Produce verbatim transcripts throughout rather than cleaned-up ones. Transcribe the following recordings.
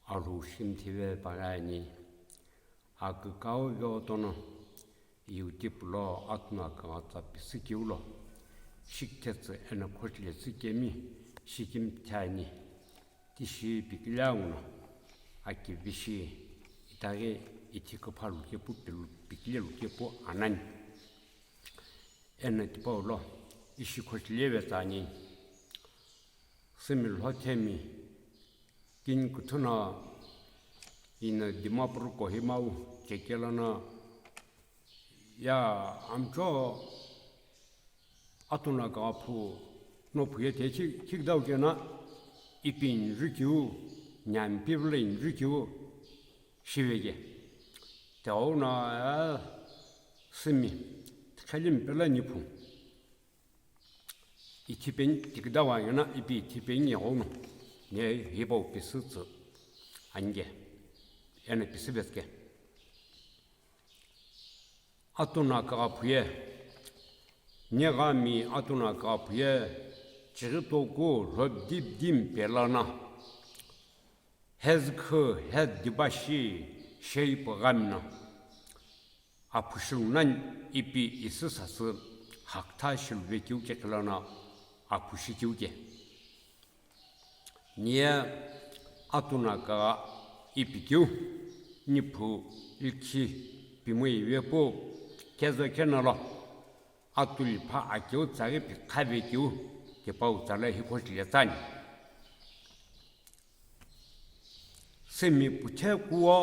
Alhou shimthive paghi ani, akükau vyotono, Yu tipulo atuno aküghatsa pisü keu lo, shikithetsü eno khojuletsü kemi shikimthi ani, tishi pikile anguno, akivishi itaghi ithi küpha lukepu pilu pikile lukepu anani. Eno tipau lo ishi khojuleve tsü ani. Sümi lhothemi kini küthüno ino Dimapur Kohima wu chekelo no ya amcho atuno akügha phu no phuye te chi-, chikdau keno ipi injukeu, nyampi vilo injukeu shiveke. Tighenguno, eh, sümi, tikheli mipelo niphu. Ithipeni tikidau ani eno ipi ithipeni ighenguno, ne hipau pisü tsü anike, eno pisü vesüke. Atuno akügha phuye, nighami atuno akügha phuye, chighi toku lhobdibdi mipelo no, hezükhu hedibashi shape ghamino, aphu shilu nani ipi isü sasü hakütha shiluvekeu kekhe lono aphu shikeu ke. Niye atuno akügha ipi keu, niphu likhi pimoi vepu kezo keno lo, atulipha akeu tsaghi pikha vekeu tipau tsala hikhoshi letsani. Sümi puthe kuo,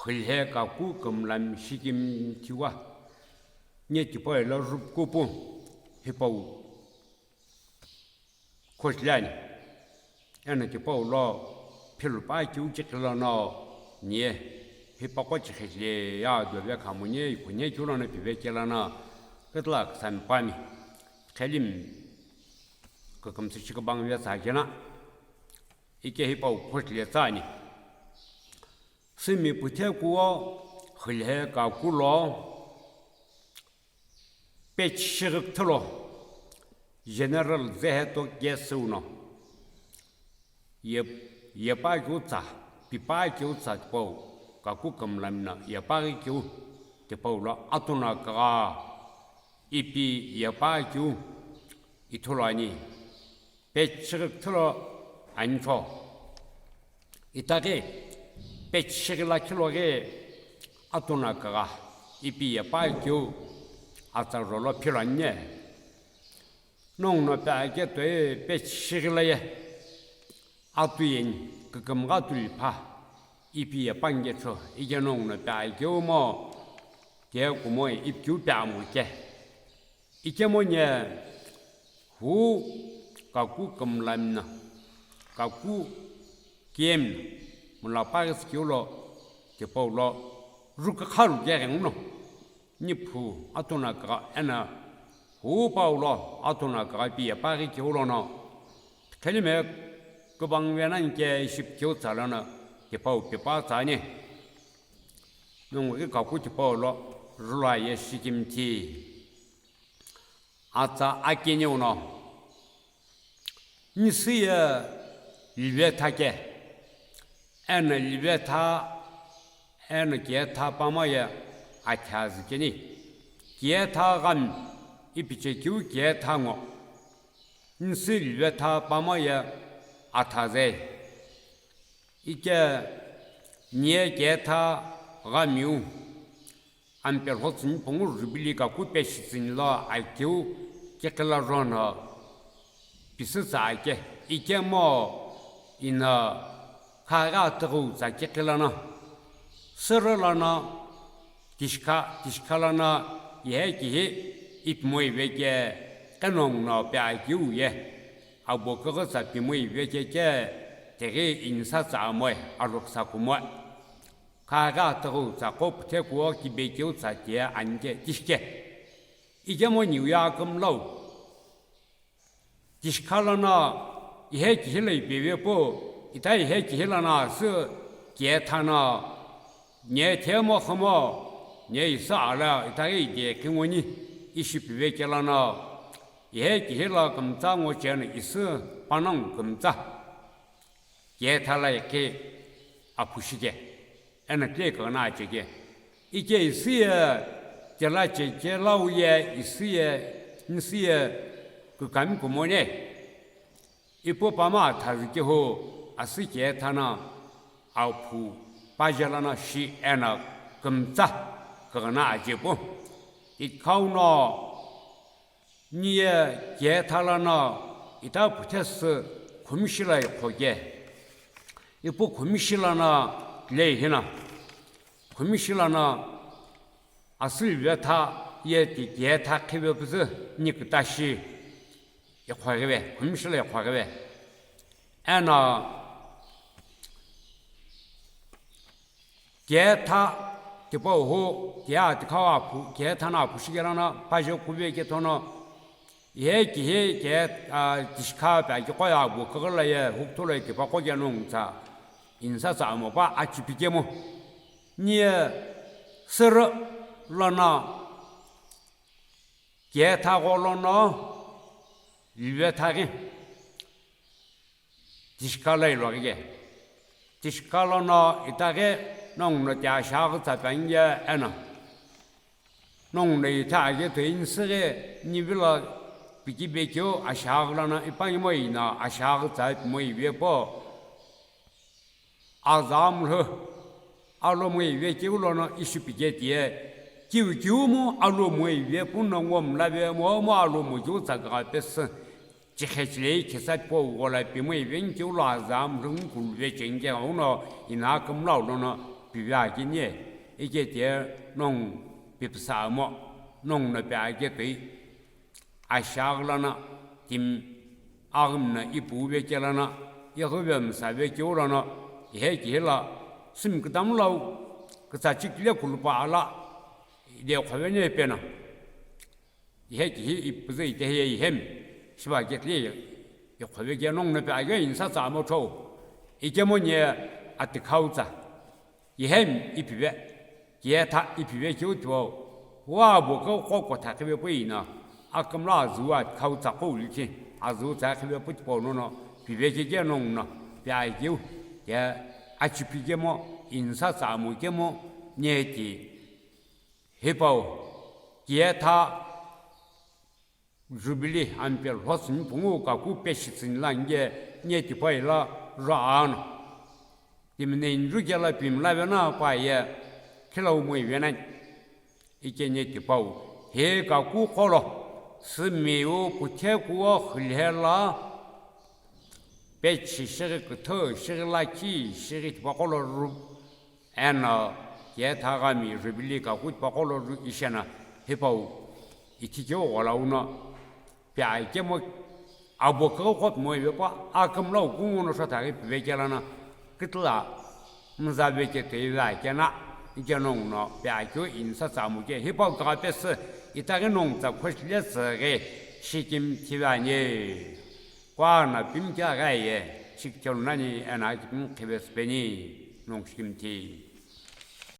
hülhe kaku kümlami shikimthiwa, nye tipau ilo rupukupu hipau khoshi lani. Eno tipau lo philupa keu chekhe lono, nye hipaqo chekhe le ya dove khamuni ikhune keu lono pive kelo no, kitila küsami pami, khelimi kükümsü chikübang vetsü akeno, ike hipau khoshi letsani. Sümi puthe kuo, hülhe kaku lo, pechi shighi küthü lo, general zeheto kesüuno, ye-, yepa keu tsa, pipa keu tsa tipau, kaku kümlamino yepa ghi keu tipau lo atuno akügha ipi yepa keu ithulu ani. Pechi shighi küthü lo anitho. Itaghi pechi shighi lakhi lo ghi atuno akügha ipi yepa keu atsa rolo philo ani. Nonguno pe ake toi pechi shighi lo ye atu yeni kükümgha tulipha ipi yepa nge cho, ike nonguno pe akeu mo, ke kumo ipi keu pe amo ke. Ikemu nye hu kaku kümlamino, kaku kiyemino, mula paghi sikeu lo, tipau lo, rukükha lukeghenguno, niphu atuno akügha eno hu pau lo, atuno akügha ipi yepa ghi keu lono, khelime kübang venani ke ishi pikeu tsa lono, tipau pipa tsani. Nongu ghi kaku tipau lo, rula ye shikimthi. Atsa akiniu no, nisü ye livetha ke, eno livetha, eno kietha pamo ye atha zükeni. Kietha ghami, ipi chekeu kietha ngo, nisü livetha pamo ye atha ze. Ike niye kietha ghamiu, Ampelho tsüni pungu rubili kaku peshi tsüni lo akeu kekhe lo rono pisü tsa ake, ikemu ino khaghi atüghüu tsa kekhe lono, sürü lono tishikha, tishikha lono yehe kihi ipimoi veke qenonguno pe akeu ye, abo küghü tsa pimoi veke ke tighi inisa tsa amoe, alhoksa kumoe. Khaghi atüghüu tsa qo puthe kuo kibekeu tsa tiye anike tishike. Ikemu niu ye akümlau. Tishikha lono ihe kihi lo ipive pu, ita ihe kihi lono asü kietha no, nye themo khümo, nye isü alo itaghi ide kinguni ishi pive kelo no, ihe kihi lo kümtsa ngo cheno isü panongu kümtsa. Ketha la ikhe aphu shike, eno kile kaghi no acheke. Ike isü ye, kela cheche lau ye, isü ye, nisü ye, kükami kumone. Ipu pama thazü kehu asü Ketha no aphu paje lono shi eno kümtsa kaghi no achepu. Tikhau no niye Ketha lono ita phuthesü khumshi lo ikhoke. Ipu khumshi lono lei hino. Khumshi lono asü Lüvetha ye ti Ketha khive püzü ni kütashi ikhoghive, khumshi lo ikhoghive. Eno Ketha tipau hu, Ketha tikhau aphu, Ketha no aphu shike lono paje kuve kethono, ihe kihi ke, a, tishikha pe aki qoya abu kaghi lo ye hukuthu lo ye tipaqo ke nongu tsa, insa tsa amo pa achipi kemu. Niye sürü lono Ketha gho lono Lüvetha ghi tishikha lo ilo ghi ke. Tishikha lono itaghi nongu no ti ashaghi tsa penge eno. Nongu no itha ake toi nisü ghi nivi lo piki vekeu ashaghi lono ipange mo ino ashaghi tsa pimo ive po. Aza mlhu alomu ive keu lono ishi pike tiye, kiu kiu mu alomu ive pu no ngo mlave mo, mo alomu keu tsa gha pesü. Chikhe chilei khisa po ghola pimo ive nkeu lo aza mlhu nkulu ve chenge uno ina kümlau lono pive akini. Ike tiye nongu pipsa mo, nongu no pe ake toi. Ashaghi lono timi aghimi no ipu veke lono, ighive msa vekeu lono, ihe kihi lo simi kütamu lau kütsa chikile kulupa ala, ide khove ne peno. Ihe kihi ipüzü ite hiye ihemi, shiva ketile ikhove ke nongu no pe ake insa tsa amo chou. Ikemu niye atikhau tsa. Ihemi ipive, Ketha ipive keu tipau, wa abo keu qo kotha khive pu ino, akümla azüu atikhau tsa qo likhi, azüu tsa khive pu tipau nono, pive keke nongu no, pia keu, ye achipi kemu, insa tsa amo kemu, niye ti, hipau, Ketha, Jubilee ampe lhosü ni pungu kaku peshi tsüni la nge nye tipa ila ra ano. Timi ne inju kela pimla vena pa ye khila umoi venani. Ike nye tipau he kaku qolo simiu kuthe kuo khilhela pechi shighi kutho shighi lakhi shighi tipa qolo ru. Eno Ketha gami Jubilee kaku tipa qolo ru ishena hipau ithi keu ghola uno pia kemo abo keu qo pimo ivepa akümla ukungu no shotaghi pive kelana kitila mza veke toi va kena ike nongu no pia keu insa tsamu ke hipau kagha pesü itaghi nongu tsa khoshi le tsüghi shikimi thive ani. Kuana pimkia ghaye shikithelu nani eno akipimi qhive süpeni nongu shikimi thi.